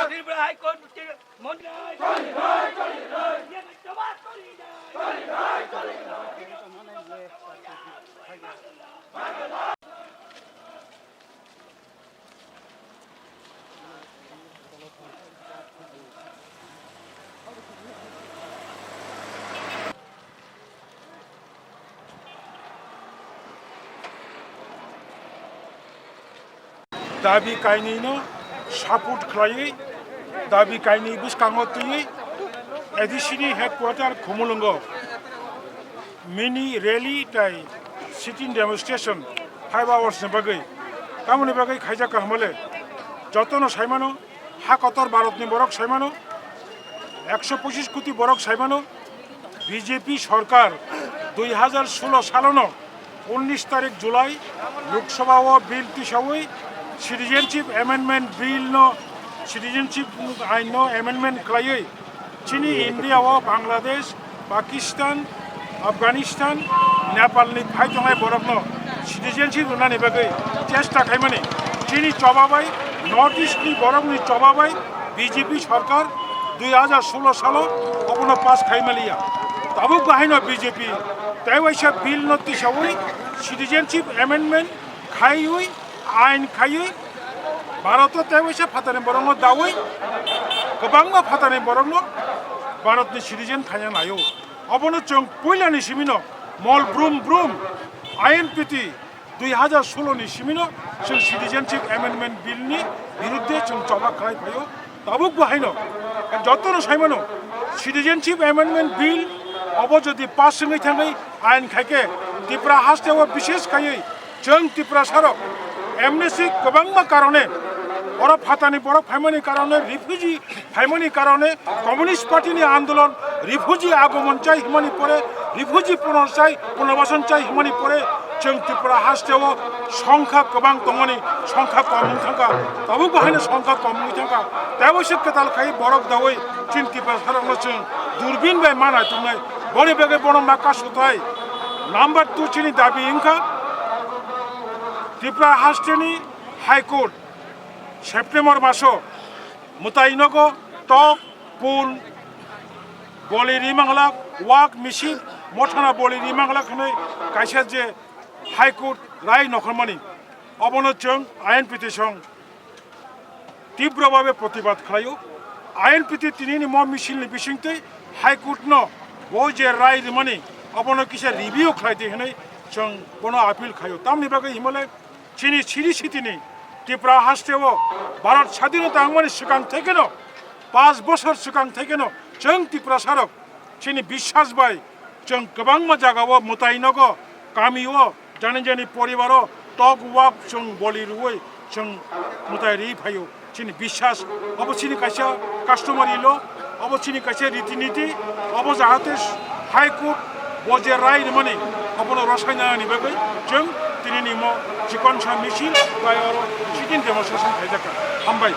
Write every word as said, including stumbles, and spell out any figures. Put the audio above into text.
Tripura High Court Dabi kainwino support khlaiwi, dabi kainwi bwskango twiwi A D C ni headquarter Khumulwngo mini rally tei sitting demonstration five hours ni bagwi. Tamoni bagwi khaijak kaham le, jotono saimano, ha kotor Bharatni borok saimano, ekso pochis koti borok saimano, B J P sorkar dui hajar solo salono unnish tarik July Lok Sabha o bill tisawi Citizenship Amendment Bill no, Citizenship ain no amendment khlaiwi chini India o Bangladesh, Pakistan, Afghanistan, Nepal ni phai tongnai borok no citizenship rwnani bagwi chesta khaimani chini choba bai, North East ni borok ni choba bai B J P sorkar dui hajar solo salo obono pass khai maliya. Tabuk bahaino B J P tei waisa bill no tisawi citizenship amendment khaiwi, ain khaiwi, Bharat o tei waisa phatani borok no dawi, kwbangma phatani borok no Bharat ni citizen khaina naio. Obono chwng puila ni simi no mol brum brum I N P T dui hajar solo ni simi no chwng Citizenship Amendment Bill ni birudde chwng choba khlai phaio. Tabuk bo haino jotono saimano Citizenship Amendment Bill obo jodi pass wngwi thangwi ain khaikhe Tripura haste o bishesh khaiwi chwng Tiprasa rok amnesty kwbangma karone oro phatani borok phaimani karone refugee phaimani karone Communist Party ni andolon, refugee agomon chai himani pore, refugee punorchai, punarbasan chai himani pore, chwng Tripura haste o songkha kwbang tongmani, songkha kom wng thangkha, tabuk bo haino songkha kom wngwi thangkha. Tei bo se kwtal khai borok dawi chini Tiprasa rokno chwng durbin bai ma naituknai, boni bagwi bono ma kasuthai number two chini dabi wngkha Tripura haste ni High Court September maso mwtai nogo tok, pul, boli ri manglak, wak, misil, mothana boli ri manglak hwnwi kaisa je High Court rai nokhormani, obono chwng I N P T song tibro babe protibad khlaio. I N P T tinini mo misilni bisingtwi High Court no bo je rai rimani obono kisa review khlai di hwnwi chwng bono appeal khlaio. Tamni bagwi himale chini siri sitini Tripura haste o Bharat sadhinota wngmani swkang thekeno, paanch bosor swkang thekeno chwng Tiprasa rok chini biswas bai chwng kwbangma jaga o mwtai nogo, kami o, jani jani poribar o tok wak chwng boli rwui chwng mwtai ri phaio. Chini biswas, obo chini kaisa customary law, obo chini kaisa riti niti, obo jahate High Court bo je rai rimani, obono rwsai nanani bagwi chwng tinini mo chikonsa misil bai oro sitting demonstration khaijak kha. Hambai.